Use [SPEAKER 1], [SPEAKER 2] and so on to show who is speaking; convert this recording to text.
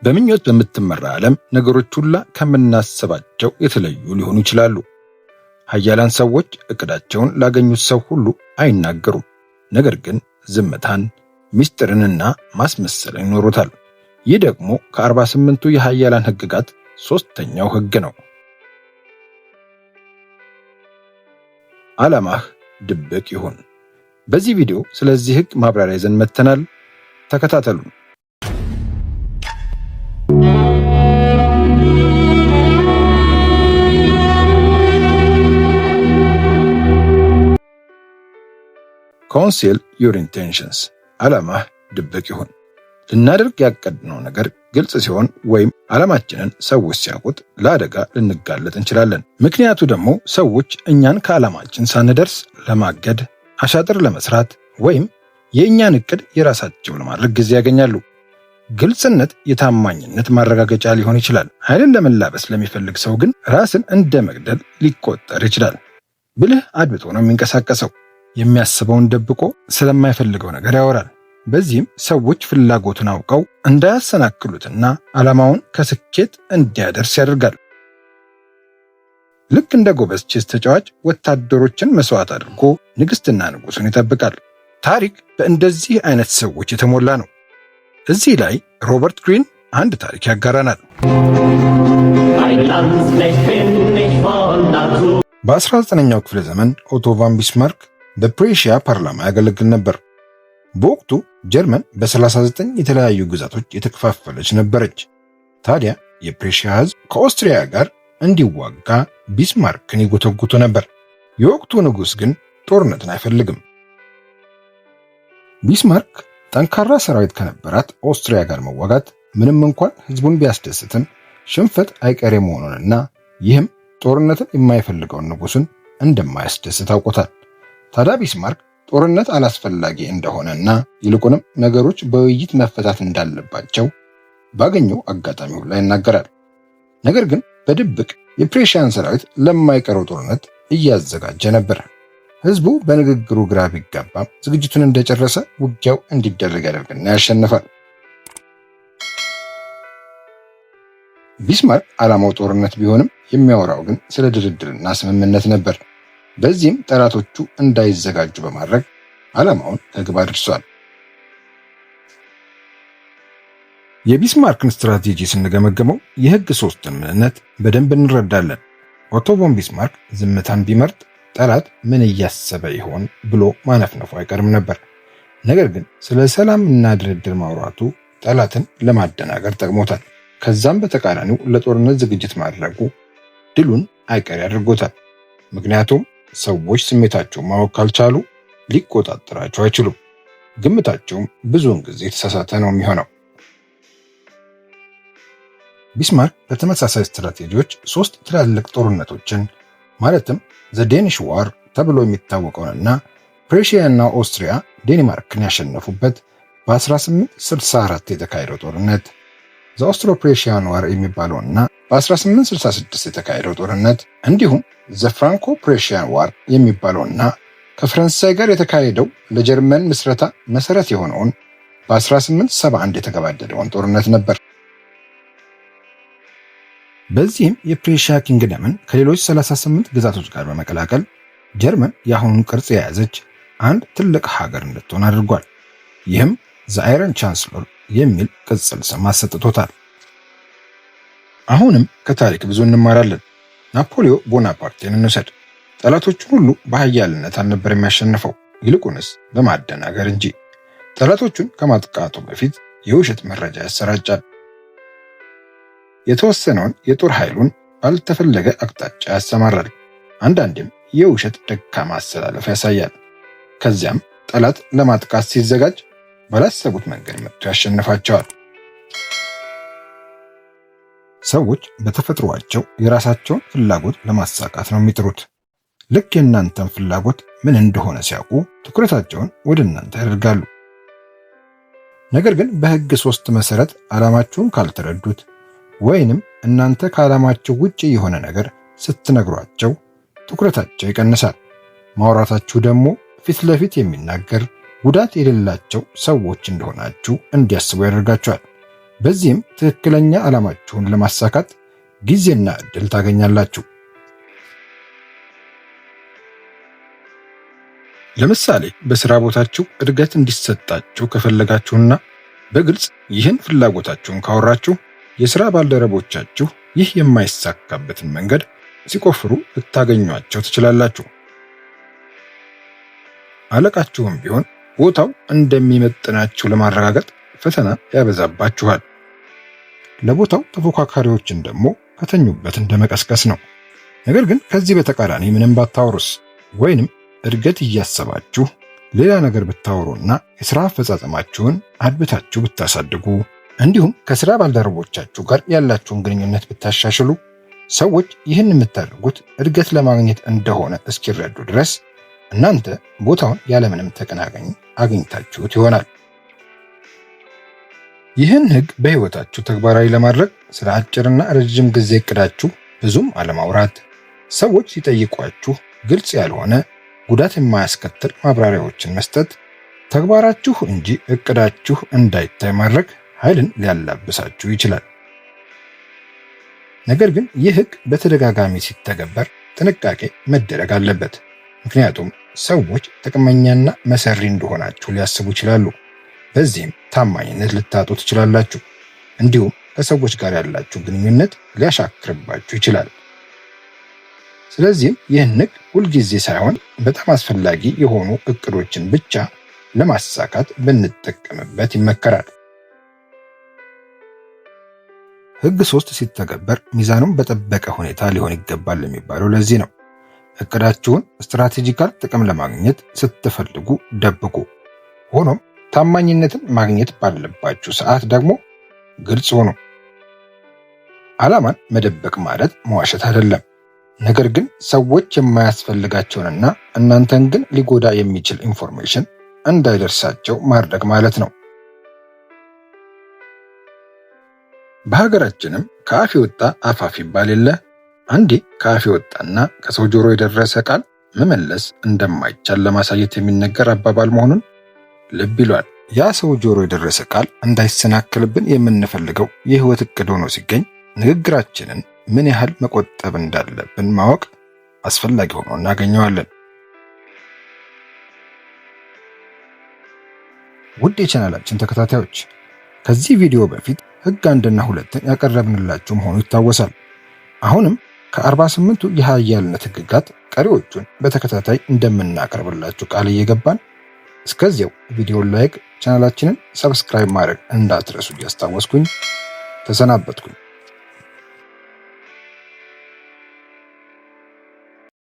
[SPEAKER 1] በምኞት በምትመራ ዓለም ነገሮች ሁላ ከምናስባቸው የተለዩ ሊሆኑ ይችላሉ። ኃያላን ሰዎች እቅዳቸውን ላገኙት ሰው ሁሉ አይናገሩም። ነገር ግን ዝምታን፣ ምስጢርንና ማስመሰልን ይኖሩታል። ይህ ደግሞ ከ48ቱ የኃያላን ሕግጋት ሦስተኛው ሕግ ነው። ዓላማህ ድብቅ ይሁን። በዚህ ቪዲዮ ስለዚህ ሕግ ማብራሪያ ይዘን መጥተናል። ተከታተሉን። Conceal your intentions፣ ዓላማህ ድብቅ ይሁን። ልናደርግ ያቀድነው ነገር ግልጽ ሲሆን ወይም ዓላማችንን ሰዎች ሲያውቁት ለአደጋ ልንጋለጥ እንችላለን። ምክንያቱ ደግሞ ሰዎች እኛን ከዓላማችን ሳንደርስ ለማገድ፣ አሻጥር ለመስራት ወይም የእኛን እቅድ የራሳቸው ለማድረግ ጊዜ ያገኛሉ። ግልጽነት የታማኝነት ማረጋገጫ ሊሆን ይችላል። ኃይልን ለመላበስ ለሚፈልግ ሰው ግን ራስን እንደ መግደል ሊቆጠር ይችላል። ብልህ አድብቶ ነው የሚንቀሳቀሰው። የሚያስበውን ደብቆ ስለማይፈልገው ነገር ያወራል። በዚህም ሰዎች ፍላጎቱን አውቀው እንዳያሰናክሉትና ዓላማውን ከስኬት እንዲያደርስ ያደርጋል። ልክ እንደ ጎበዝ ቼስ ተጫዋች ወታደሮችን መስዋዕት አድርጎ ንግሥትና ንጉሡን ይጠብቃል። ታሪክ በእንደዚህ አይነት ሰዎች የተሞላ ነው። እዚህ ላይ ሮበርት ግሪን አንድ ታሪክ ያጋራናል። በ19ኛው ክፍለ ዘመን ኦቶ ቫን ቢስማርክ በፕሬሽያ ፓርላማ ያገለግል ነበር። በወቅቱ ጀርመን በ39 የተለያዩ ግዛቶች የተከፋፈለች ነበረች። ታዲያ የፕሬሽያ ሕዝብ ከኦስትሪያ ጋር እንዲዋጋ ቢስማርክን ይጎተጉቱ ነበር። የወቅቱ ንጉሥ ግን ጦርነትን አይፈልግም። ቢስማርክ ጠንካራ ሰራዊት ከነበራት ኦስትሪያ ጋር መዋጋት ምንም እንኳን ሕዝቡን ቢያስደስትም ሽንፈት አይቀሬ መሆኑንና ይህም ጦርነትን የማይፈልገውን ንጉሥን እንደማያስደስት አውቆታል። ታዲያ ቢስማርክ ጦርነት አላስፈላጊ እንደሆነና ይልቁንም ነገሮች በውይይት መፈታት እንዳለባቸው ባገኘው አጋጣሚ ሁላ ይናገራል። ነገር ግን በድብቅ የፕሬሽያን ሰራዊት ለማይቀረው ጦርነት እያዘጋጀ ነበር። ህዝቡ በንግግሩ ግራ ቢጋባም ዝግጅቱን እንደጨረሰ ውጊያው እንዲደረግ ያደርግና ያሸንፋል። ቢስማርክ ዓላማው ጦርነት ቢሆንም የሚያወራው ግን ስለ ድርድርና ስምምነት ነበር። በዚህም ጠላቶቹ እንዳይዘጋጁ በማድረግ ዓላማውን ከግብ አድርሷል። የቢስማርክን ስትራቴጂ ስንገመገመው የህግ ሶስትን ምንነት በደንብ እንረዳለን። ኦቶ ቮን ቢስማርክ ዝምታን ቢመርጥ ጠላት ምን እያሰበ ይሆን ብሎ ማነፍነፉ አይቀርም ነበር። ነገር ግን ስለ ሰላም እና ድርድር ማውራቱ ጠላትን ለማደናገር ጠቅሞታል። ከዛም በተቃራኒው ለጦርነት ዝግጅት ማድረጉ ድሉን አይቀሬ አድርጎታል። ምክንያቱም ሰዎች ስሜታቸውን ማወቅ ካልቻሉ ሊቆጣጠራቸው አይችሉም። ግምታቸውም ብዙውን ጊዜ የተሳሳተ ነው የሚሆነው። ቢስማርክ በተመሳሳይ ስትራቴጂዎች ሶስት ትላልቅ ጦርነቶችን ማለትም the Danish War ተብሎ የሚታወቀውንና ፕሬሽያ እና ኦስትሪያ ዴንማርክን ያሸነፉበት በ1864 የተካሄደው ጦርነት፣ the Austro Prussian War የሚባለውና በ1866 የተካሄደው ጦርነት እንዲሁም the Franco Prussian War የሚባለውና ከፈረንሳይ ጋር የተካሄደው ለጀርመን ምስረታ መሰረት የሆነውን በ1871 የተገባደደውን ጦርነት ነበር። በዚህም የፕሬሽያ kingdom ን ከሌሎች 38 ግዛቶች ጋር በመቀላቀል ጀርመን የአሁኑን ቅርጽ የያዘች አንድ ትልቅ ሀገር እንድትሆን አድርጓል። ይህም the Iron Chancellor የሚል ቅጽል ስም አሰጥቶታል። አሁንም ከታሪክ ብዙ እንማራለን። ናፖሊዮ ቦናፓርቴን እንውሰድ። ጠላቶቹን ሁሉ በኃያልነት አልነበር የሚያሸንፈው፣ ይልቁንስ በማደናገር እንጂ። ጠላቶቹን ከማጥቃቱ በፊት የውሸት መረጃ ያሰራጫል። የተወሰነውን የጦር ኃይሉን ባልተፈለገ አቅጣጫ ያሰማራል። አንዳንዴም የውሸት ደካማ አሰላለፍ ያሳያል። ከዚያም ጠላት ለማጥቃት ሲዘጋጅ ባላሰቡት መንገድ መጥቶ ያሸንፋቸዋል። ሰዎች በተፈጥሯቸው የራሳቸውን ፍላጎት ለማሳካት ነው የሚጥሩት። ልክ የእናንተን ፍላጎት ምን እንደሆነ ሲያውቁ ትኩረታቸውን ወደ እናንተ ያደርጋሉ። ነገር ግን በሕግ ሶስት መሰረት ዓላማችሁን ካልተረዱት ወይንም እናንተ ከዓላማቸው ውጪ የሆነ ነገር ስትነግሯቸው ትኩረታቸው ይቀንሳል። ማውራታችሁ ደግሞ ፊት ለፊት የሚናገር ጉዳት የሌላቸው ሰዎች እንደሆናችሁ እንዲያስቡ ያደርጋቸዋል። በዚህም ትክክለኛ ዓላማችሁን ለማሳካት ጊዜና ዕድል ታገኛላችሁ። ለምሳሌ በስራ ቦታችሁ እድገት እንዲሰጣችሁ ከፈለጋችሁና በግልጽ ይህን ፍላጎታችሁን ካወራችሁ የስራ ባልደረቦቻችሁ ይህ የማይሳካበትን መንገድ ሲቆፍሩ ልታገኟቸው ትችላላችሁ። አለቃችሁም ቢሆን ቦታው እንደሚመጥናችሁ ለማረጋገጥ ፈተና ያበዛባችኋል። ለቦታው ተፎካካሪዎችን ደግሞ ከተኙበት እንደመቀስቀስ ነው። ነገር ግን ከዚህ በተቃራኒ ምንም ባታወሩስ ወይንም እድገት እያሰባችሁ ሌላ ነገር ብታወሩና የሥራ አፈጻጸማችሁን አድብታችሁ ብታሳድጉ እንዲሁም ከሥራ ባልደረቦቻችሁ ጋር ያላችሁን ግንኙነት ብታሻሽሉ ሰዎች ይህን የምታደርጉት እድገት ለማግኘት እንደሆነ እስኪረዱ ድረስ እናንተ ቦታውን ያለምንም ተቀናቃኝ አግኝታችሁት ይሆናል። ይህን ሕግ በሕይወታችሁ ተግባራዊ ለማድረግ ስለ አጭርና ረጅም ጊዜ እቅዳችሁ ብዙም አለማውራት፣ ሰዎች ሲጠይቋችሁ ግልጽ ያልሆነ ጉዳት የማያስከትል ማብራሪያዎችን መስጠት፣ ተግባራችሁ እንጂ እቅዳችሁ እንዳይታይ ማድረግ ኃይልን ሊያላብሳችሁ ይችላል። ነገር ግን ይህ ሕግ በተደጋጋሚ ሲተገበር ጥንቃቄ መደረግ አለበት። ምክንያቱም ሰዎች ጥቅመኛና መሰሪ እንደሆናችሁ ሊያስቡ ይችላሉ። በዚህም ታማኝነት ልታጡ ትችላላችሁ። እንዲሁም ከሰዎች ጋር ያላችሁ ግንኙነት ሊያሻክርባችሁ ይችላል። ስለዚህም ይህን ሕግ ሁልጊዜ ሳይሆን በጣም አስፈላጊ የሆኑ እቅዶችን ብቻ ለማሳካት ብንጠቀምበት ይመከራል። ሕግ 3 ሲተገበር ሚዛኑን በጠበቀ ሁኔታ ሊሆን ይገባል የሚባለው ለዚህ ነው። እቅዳችሁን strategical ጥቅም ለማግኘት ስትፈልጉ ደብቁ። ሆኖም ታማኝነትን ማግኘት ባለባችሁ ሰዓት ደግሞ ግልጽ ሁኑ። ዓላማን መደበቅ ማለት መዋሸት አይደለም። ነገር ግን ሰዎች የማያስፈልጋቸውንና እናንተን ግን ሊጎዳ የሚችል information እንዳይደርሳቸው ማድረግ ማለት ነው። በሀገራችንም ከአፍ የወጣ አፋፍ ይባል የለ። አንዴ ከአፍ የወጣና ከሰው ጆሮ የደረሰ ቃል መመለስ እንደማይቻል ለማሳየት የሚነገር አባባል መሆኑን ልብ ይሏል። ያ ሰው ጆሮ የደረሰ ቃል እንዳይሰናከልብን የምንፈልገው የህይወት እቅድ ሆኖ ሲገኝ ንግግራችንን ምን ያህል መቆጠብ እንዳለብን ማወቅ አስፈላጊ ሆኖ እናገኘዋለን። ውድ የቻናላችን ተከታታዮች፣ ከዚህ ቪዲዮ በፊት ህግ 1ና 2ን ያቀረብንላችሁ መሆኑ ይታወሳል። አሁንም ከ48ቱ የሀያልነት ህግጋት ቀሪዎቹን በተከታታይ እንደምናቀርብላችሁ ቃል እየገባን እስከዚያው ቪዲዮን like፣ ቻናላችንን subscribe ማድረግ እንዳትረሱ እያስታወስኩኝ ተሰናበትኩኝ።